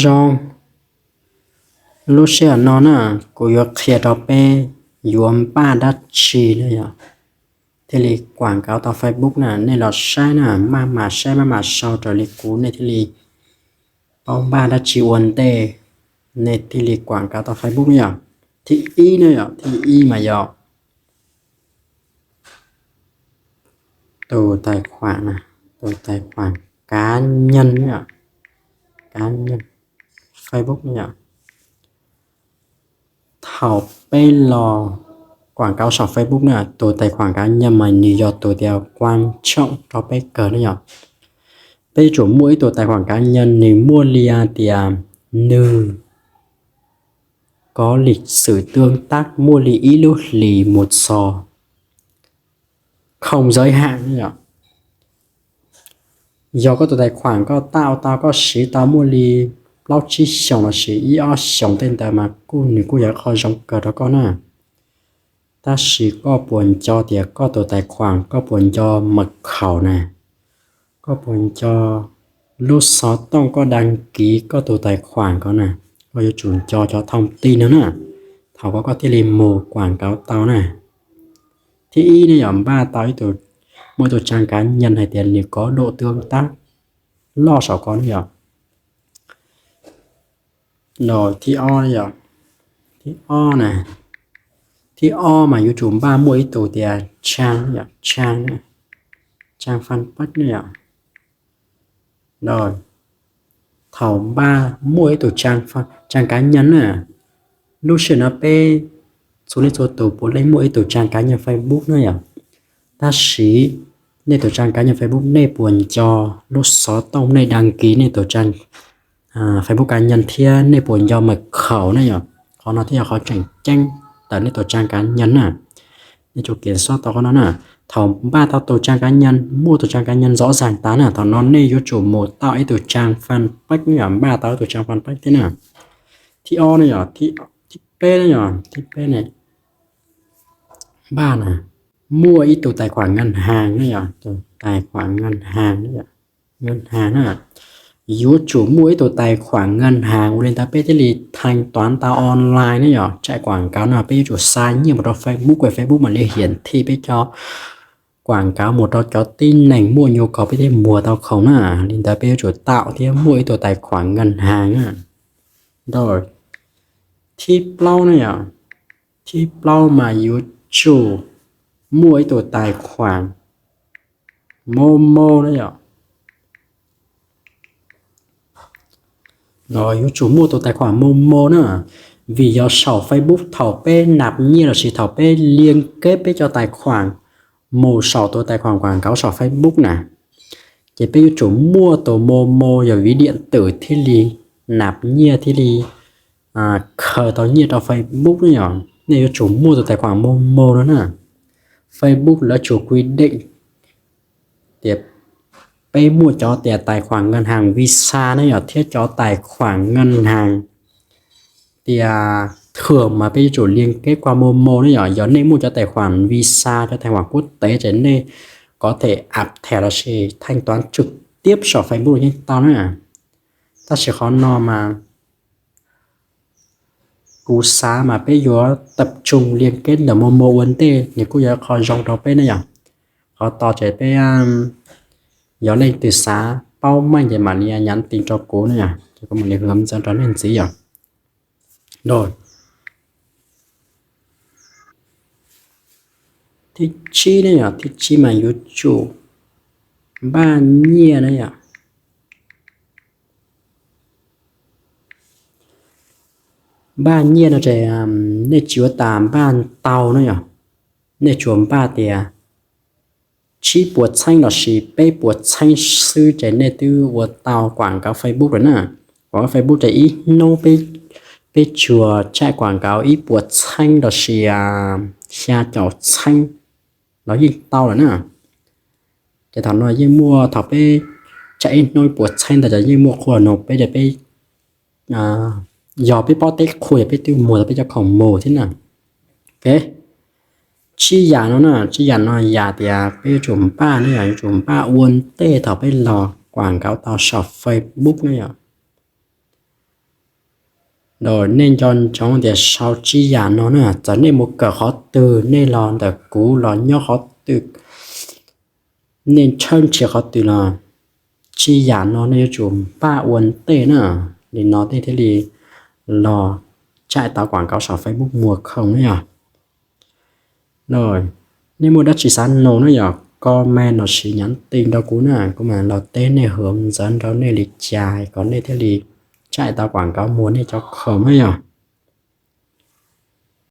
Zoo, lub sij hawm no na, kuv yuav qhia rau peb yuav npaj dab tsi na yom, thiaj li quảng cáo tau Facebook na. Nej los saib na, maj mam saib maj mam sau raws li kuv, nej thiaj li paub npaj dab tsi ua ntej, nej thiaj li quảng cáo tau Facebook na yom. Thib ib na yom, thib ib mas yog tus tài khoản na, tus tài khoản cá nhân na yom, cá nhân Facebook na yom. Thaum peb los quảng cáo saum Facebook na, tus tài khoản cá nhân mas nws yog tus tias quan trọng rau peb kawg na yom. Peb yuav tsum muaj ib tus tài khoản cá nhân nws muaj li tias nws có lịch sử tương tác muaj li ib lub hlis mus txog không giới hạn na yom. Yog koj tus tài khoản koj tạo tau, koj siv tau muaj li plaub tsib xyoos los sis ib ob xyoos tej ntawd mas kuj, nws kuj yog qhov zoo kawg rau koj na. Tab sis koj puas nco tias koj tus tài khoản koj puas nco mật khẩu na, koj puas nco lub xov tooj koj đăng ký koj tus tài khoản ko na. Koj yuav tsum nco cov thông tin no na, thaum ko koj thiaj li mus quảng cáo tau na. Thib ib ne yog npaj tau ib tug, muaj ib tug trang cá nhân hais tias nws có độ tương tác loj saum ko ne yom. Thib ob, thib ob na, thib ob mas yuav tsum npaj muaj ib tug tias trang, trang, trang fanpage ne yom. Thaum npaj muaj ib tug trang cá nhân na, lub sij hawm no peb txhua leej txhua tus puav leej muaj ib tug trang cá nhân Facebook na yom. Tab sis nej tus trang cá nhân Facebook nej puas nco lub xov tooj nej đăng ký nej tus trang Facebook cá nhân thiab nej puas nco mật khẩu ne yom. Qhov no thiaj yog qhov tseem ceeb ntawm nej tus trang cá nhân na. Nej tsum kiểm soát tau qhov no na. Thaum npaj tau tus trang cá nhân, muaj tus trang cá nhân rõ ràng tas na, thaum no nej yuav tsum mus tau ib tug trang fanpage ne yom, npaj tau ib tug trang fanpage thiab na. Thib ob ne yom, thib peb ne yom, thib peb ne, npaj na, muaj ib tug tài khoản ngân hàng ne yom, tus tài khoản ngân hàng ne yom, ngân hàng na. Yuav tsum muaj ib tug tài khoản ngân hàng ua li ntawd peb thiaj li thanh toán tau online ne yom. Chạy quảng cáo no peb yuav tsum xa nyiaj mus rau Facebook, Facebook mam li hiển thị peb cov quảng cáo mus rau cov tib neeg muaj nhu cầu peb thiaj muag tau khoom na. Li ntawd peb yuav tsum tạo thiab muaj ib tug tài khoản ngân hàng na. Thib plaub ne yom, thib plaub mas yuav tsum muaj ib tug tài khoản Momo na yom. Yuav tsum muaj tus tài khoản Momo na, vim yog saum Facebook thaum peb nạp nyiaj lossis thaum peb liên kết peb cov tài khoản mus saum tus tài khoản quảng cáo saum Facebook na, ces peb yuav tsum muaj tus Momo yog ví điện tử thiaj li nạp nyiaj thiaj li khaws tau nyiaj rau Facebook na yom. Nej yuav tsum muaj tus tài khoản Momo no na. Facebook lawv tsum quy định tias peb muaj cov tias tài khoản ngân hàng Visa na yom, thiab cov tài khoản ngân hàng tias thường mas peb yuav tsum liên kết qua Momo na yom. Yog nej muaj cov tài khoản Visa, cov tài khoản quốc tế ces nej có thể áp thẻ lossis thanh toán trực tiếp saum Facebook yeej tau na. Tab sis qhov no mas kuv xav mas peb yuav tập trung liên kết ntawm Momo ua ntej, nws kuj yog qhov zoo rau peb ne yom. Qhov to ces peb yog leej twg xav paub meej ces mam li nhắn tin rau kuv ne yom, ces kuv mam li hướng dẫn rau nej ntxiv yom. Thib tsib ne yom, thib tsib mas yuav tsum npaj nyiaj na yom. Npaj nyiaj no ces nej tsis ua tas npaj ntau na yom, nej tsuas npaj tias tsib puas txheeb lossis peb puas txheeb xwb ces nej twb ua tau quảng cáo Facebook lawm na. Quảng cáo Facebook ces ib hnub peb tsuas chạy quảng cáo ib puas txheeb lossis xya caum txheeb los yeej tau lawm na. Ces thaum no yeej muaj, thaum peb chạy ib hnub ib puas txheeb ntawd ces yeej muaj qhua nug peb tias peb, yog peb paub teb qhua yog peb twb muag tau peb cov khoom mus thiab na. Tsib yam no na, tsib yam no yam tias peb yuav tsum npaj ne yom, yuav tsum npaj ua ntej thaum peb los quảng cáo tau saum Facebook ne yom. Nej nco ntsoov tias sau tsib yam no na, txawm nej mus kawm qhov twg, nej los ntawm kuv los nyob qhov twg, nej tshawb nrhiav qhov twg los tsib yam no nej yuav tsum npaj ua ntej na. Li no nej thiaj li los tsaim tau quảng cáo saum Facebook muag khoom na yog. Nej muaj dab tsi xav nug na yog, comment los sis nhắn tin rau kuv na, kuv mam los teb nej hwm ntxawv rau nej li cas kom nej thiaj li tsaim tau quảng cáo muag nej cov khoom na yog.